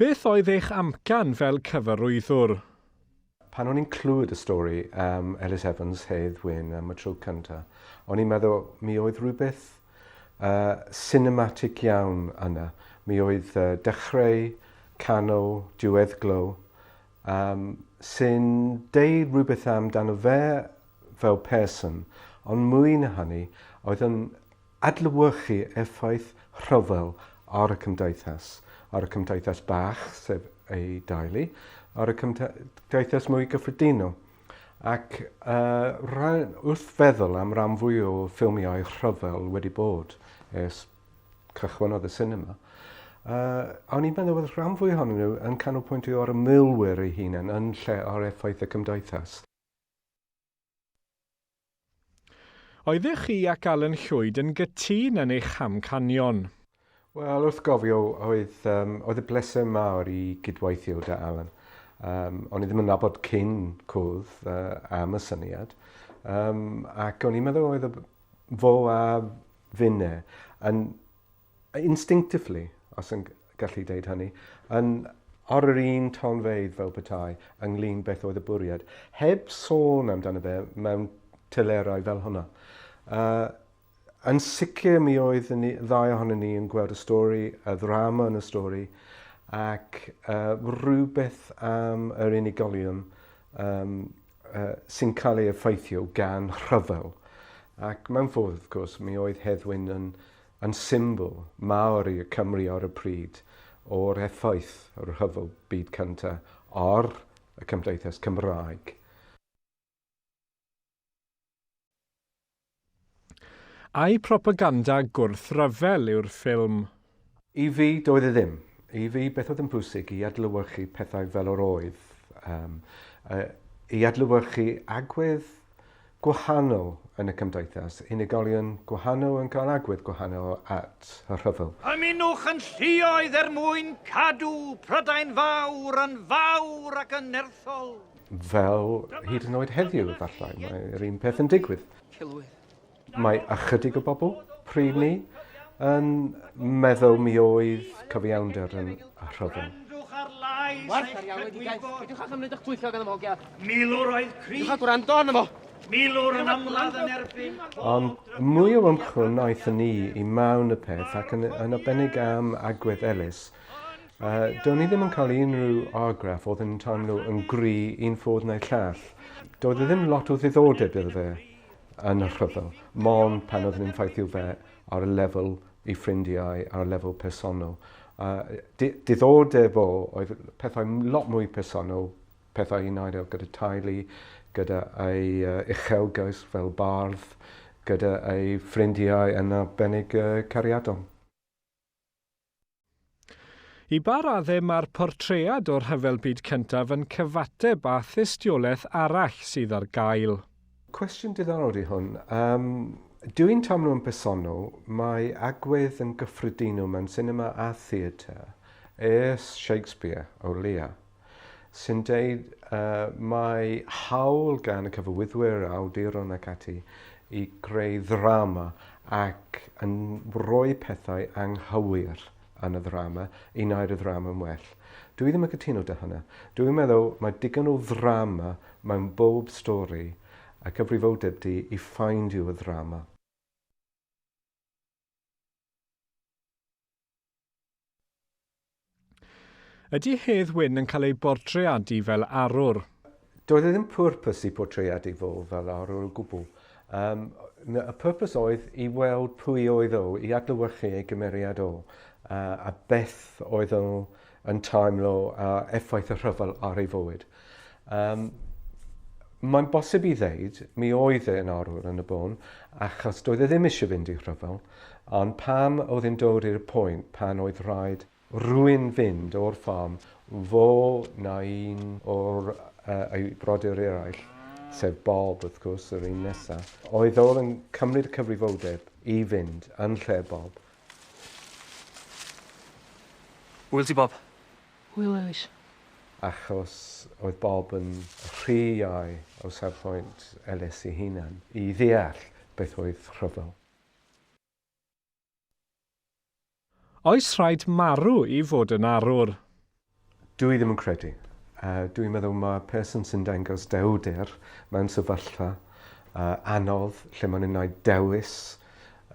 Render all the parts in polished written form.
Beth oedd eich amcan fel cyfarwyddwr? Pan o'n i'n clywed y stori am Ellis Evans, Hedd Wyn am y tro cynta, o'n i'n meddwl mi oedd rhywbeth uh, cinematic iawn yna. Mi oedd uh, dechrau, canol, diweddglo, um, sy'n deud rhywbeth amdano fe fel person, ond mwy na hynny, oedd yn adlewyrchu effaith rhyfel ar y cymdeithas, ar y cymdeithas bach, sef ei deulu, ar y cymdeithas mwy gyffredinol. Ac uh, rhan, wrth feddwl am ran fwy o ffilmiau rhyfel wedi bod ers cychwynnodd y sinema, uh, o'n i'n meddwl bod rhan fwy ohonyn nhw yn canolbwyntio ar y milwyr eu hunain yn lle ar effaith y cymdeithas. Oeddech chi ac Alan Llwyd yn gytûn yn eich hamcanion? Wel, wrth gofio, oedd, um, oedd y bleser mawr i gydweithio 'da Alan. Um, o'n i ddim yn nabod cyn cwrdd uh, am y syniad. Um, ac o'n i'n meddwl oedd y, fo a finne yn instinctively, os yn gallu deud hynny, yn ar yr un tonfeydd fel petai ynglyn beth oedd y bwriad, heb sôn amdano fe mewn telerau fel hwnna. Uh, yn sicr mi oedd y ddau ohonon ni yn gweld y stori, y ddrama yn y stori, ac uh, rhywbeth am yr unigolion um, uh, sy'n cael ei effeithio gan rhyfel. Ac mewn ffordd, wrth gwrs, mi oedd Hedd Wyn yn yn symbol mawr i'r Cymry ar y pryd o'r effaith y Rhyfel Byd Cyntaf ar y cymdeithas Cymraeg. Ai propaganda gwrthryfel yw'r ffilm? I fi, doedd e ddim. I fi, beth oedd yn bwysig i adlewyrchu pethau fel yr oedd, um, uh, i adlewyrchu agwedd gwahanol yn y cymdeithas, unigolion gwahanol yn cael agwedd gwahanol at y rhyfel. Ymunwch yn lluoedd er mwyn cadw Prydain Fawr yn fawr ac yn nerthol. Fel hyd yn oed heddiw, efallai, mae'r un peth yn digwydd. Mae ychydig o bobl, pryd ni, yn meddwl mi oedd cyfiawnder yn y rhyfel. Warth ar iawn wedi gaeth. Peidiwch â chymryd eich twyllo gan y hogia. Milwr oedd cryf. Peidiwch â gwrando arno fo. Milwr yn ymladd yn erbyn. Ond mwy o ymchwil wnaethon ni i mewn y peth ac yn, yn arbennig am agwedd Ellis, uh, do'n i ddim yn cael unrhyw argraff oedd yn teimlo yn gry un ffordd neu'r llall. Doedd e ddim lot o ddiddordeb iddo fe yn y rhyfel, mond pan oedd yn effeithio fe ar y lefel i ffrindiau, ar y lefel personol. Uh, diddordeb o oedd pethau lot mwy personol, pethau i wneud gyda teulu, gyda ei uh, uchelgais fel bardd, gyda ei ffrindiau yn arbennig uh, cariadon. I ba raddau mae'r portread o'r Rhyfel Byd Cyntaf yn cyfateb â thystiolaeth arall sydd ar gael? Cwestiwn diddorol di hwn. Um, dwi'n teimlo yn personol, mae agwedd yn gyffredinol mewn sinema a theatr ers Shakespeare o leia, sy'n deud uh, mae hawl gan y cyfarwyddwyr, awduron ac ati i greu ddrama ac yn rhoi pethau anghywir yn y ddrama i wneud y ddrama yn well. Dwi ddim yn cytuno 'da hynna. Dwi'n meddwl mae digon o ddrama mewn bob stori a cyfrifoldeb di i ffeindio y ddrama. Ydy Hedd Wyn yn cael ei bortreadu fel arwr? Doedd e ddim pwrpas i portreadu fo fel arwr o gwbl. Um, y pwrpas oedd i weld pwy oedd o, i adlewyrchu ei gymeriad o, uh, a beth oedd o yn teimlo a effaith y rhyfel ar ei fywyd. Um, mae'n bosib i ddeud, mi oedd e yn arwr yn y bôn, achos doedd e ddim eisiau fynd i'r rhyfel, ond pam oedd e'n dod i'r pwynt pan oedd rhaid rhywun fynd o'r ffarm, fo na un o'r uh, ei brodyr eraill, sef Bob wrth gwrs, yr un nesaf, oedd o yn cymryd y cyfrifoldeb i fynd yn lle Bob. Hwyl ti, Bob. Hwyl, Elis. Achos oedd Bob yn rhy iau o safbwynt Elis ei hunan i ddeall beth oedd rhyfel. Oes rhaid marw i fod yn arwr? Dwi ddim yn credu. Dwi'n meddwl mae person sy'n dangos dewder mewn sefyllfa anodd lle maen nhw'n gwneud dewis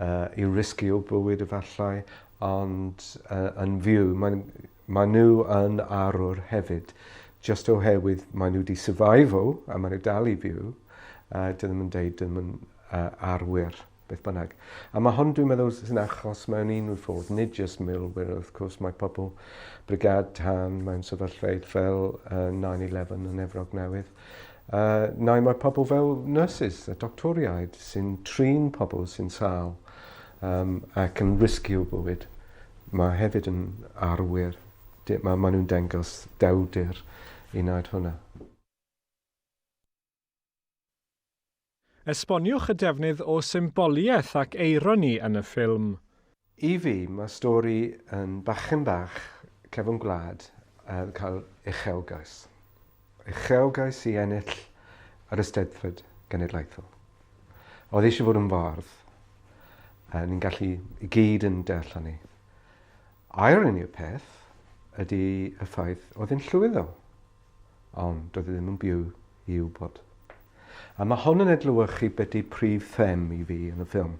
i risgio bywyd efallai, ond yn fyw, maen, maen nhw yn arwr hefyd. Just oherwydd maen nhw wedi survivo a maen nhw dal i fyw, dwi ddim yn deud ddim yn arwyr. beth bynnag. A mae hwn dwi'n meddwl sy'n achos mewn unrhyw ffordd, nid jyst milwyr, wrth gwrs mae pobl brigad tân mewn sefyllfeydd fel 9-11 yn Efrog Newydd. Neu mae pobl fel nurses a doctoriaid sy'n trin pobl sy'n sâl ac yn risgio bywyd. Mae hefyd yn arwyr. Mae, mae nhw'n dangos dewdir i wneud hwnna. Esboniwch y defnydd o symboliaeth ac eironi yn y ffilm. I fi, mae stori yn bachgen bach cefn gwlad yn cael uchelgais. Uchelgais i ennill yr Eisteddfod Genedlaethol. Oedd eisiau fod yn fardd. A ni'n gallu i gyd yn deall hynny. Irony y peth ydy y ffaith oedd e'n llwyddo. Ond doedd e ddim yn byw i wybod. A mae hwn yn edlywyrchu beth di prif them i fi yn y ffilm,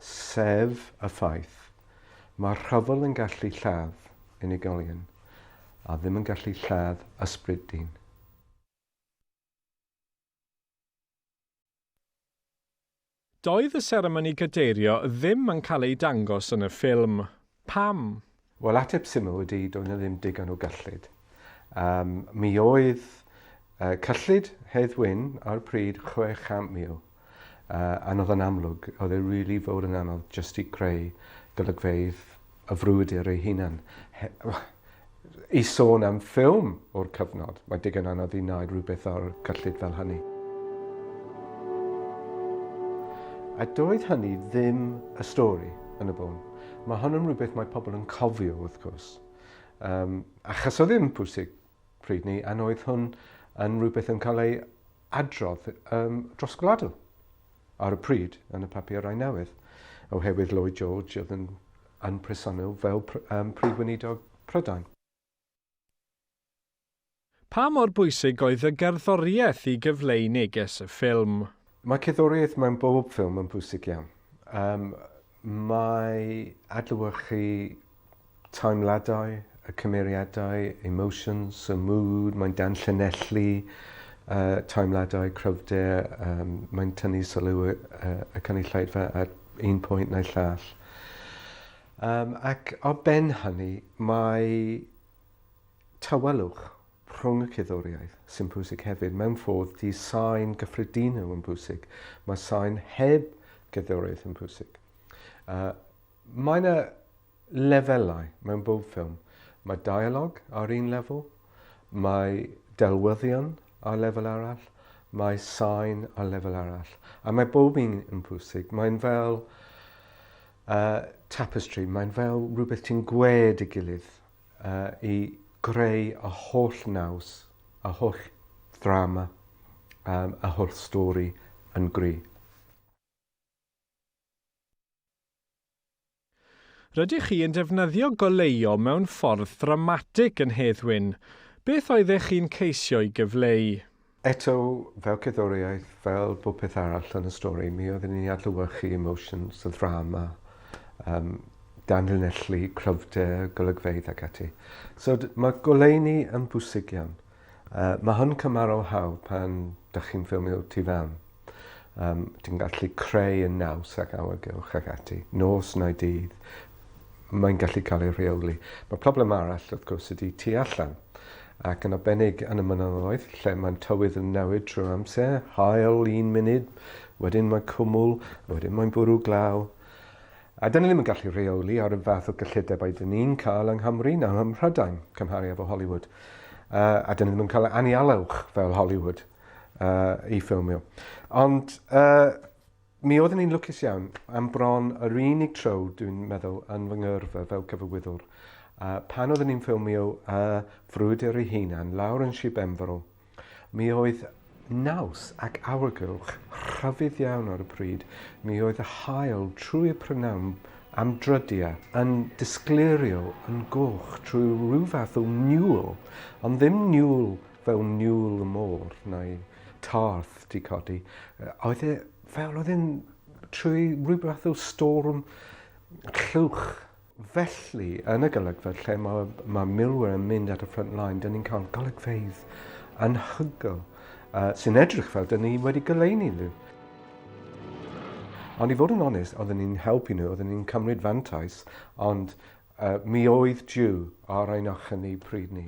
sef y ffaith mae rhyfel yn gallu lladd unigolion a ddim yn gallu lladd ysbryd dyn. Doedd y seremoni gadeirio ddim yn cael ei dangos yn y ffilm. Pam? Wel, ateb syml ydy doedd 'na ddim digon o gyllid. Um, mi oedd cyllid Hedd Wyn ar y pryd 600,000. A oedd yn amlwg, oedd e really fod yn anodd jyst i creu golygfeydd y frwydr ei hunan. I sôn am ffilm o'r cyfnod, mae digon anodd i wneud rhywbeth ar cyllid fel hynny. A doedd hynny ddim y stori yn y bôn. Mae hwn yn rhywbeth mae pobl yn cofio, wrth gwrs. Achos oedd ddim pwysig pryd ni, a oedd hwn yn rhywbeth yn cael ei adrodd dros gwladol ar y pryd yn y papurau newydd, oherwydd Lloyd George oedd yn, yn presennol fel prif weinidog Prydain. Pa mor bwysig oedd y gerddoriaeth i gyfleu neges y ffilm? Mae cerddoriaeth mewn bob ffilm yn bwysig iawn. Mae adlewyrchu teimladau, y cymeriadau, emotions, y mood, mae'n danllinellu teimladau, cryfder, mae'n tynnu sylw y cynulleidfa at un pwynt neu llall. Ac ar ben hynny, mae tawelwch rhwng y cerddoriaeth sy'n bwysig hefyd. Mewn ffordd, di sain gyffredinol yn bwysig. Mae sain heb gerddoriaeth yn bwysig. Mae yna lefelau mewn bob ffilm. Mae dialog ar un lefel, mae delweddion ar lefel arall, mae sain ar lefel arall. A mae bob un yn bwysig. Mae'n fel tapestry, mae'n fel rhywbeth ti'n gwed i gilydd i greu y holl naws, y holl ddrama, y holl stori yn gry. Rydych chi yn defnyddio goleuo mewn ffordd ddramatig yn Hedd Wyn. Beth oeddech chi'n ceisio i gyfleu? Eto, fel cerddoriaeth, fel bob peth arall yn y stori, mi oeddwn ni'n adlewyrchu emotions, y ddrama, danlinellu, cryfder, golygfeydd ac ati. So mae goleuni yn bwysig iawn. Mae hwn cymharol hawdd pan dych chi'n ffilmio tu fewn. Ti'n gallu creu y naws ac awyrgylch ac ati, nos neu dydd, mae'n gallu cael ei rheoli. Mae problem arall, wrth gwrs, ydy tu allan. Ac yn arbennig yn y mynyddoedd, lle mae'n tywydd yn newid trwy amser, haul un munud, wedyn mae cwmwl, wedyn mae'n bwrw glaw. A dyn ni ddim yn gallu rheoli ar y fath o gyllidebau dyn ni'n cael yng Nghymru na ym Mhrydain, cymharu efo Hollywood. A dyn ni ddim yn cael anialwch fel Hollywood i ffilmio. Ond mi oeddwn i'n lwcus iawn am bron yr unig tro, dwi'n meddwl, yn fy ngyrfa fel cyfarwyddwr. Pan oeddwn i'n ffilmio Frwydr ei Hunan lawr yn Sir Benfro, mi oedd naws ac awyrgylch rhyfedd iawn ar y pryd. Mi oedd y haul trwy'r prynhawn Am drydiau, yn disgleirio yn goch trwy rhyw fath o niwl, ond ddim niwl fel niwl y môr neu tarth 'di codi. Oedd e fel oedd e'n trwy rhyw fath o storm llwch. Felly, yn y golygfa lle mae milwyr yn mynd at y front line, dyn ni'n cael golygfeydd anhygoel sy'n edrych fel dyn ni wedi goleuni nhw. Ond i fod yn onest, oedden ni'n helpu nhw, oedden ni'n cymryd fantais, ond mi oedd Duw ar ein ochr ni pryd ni.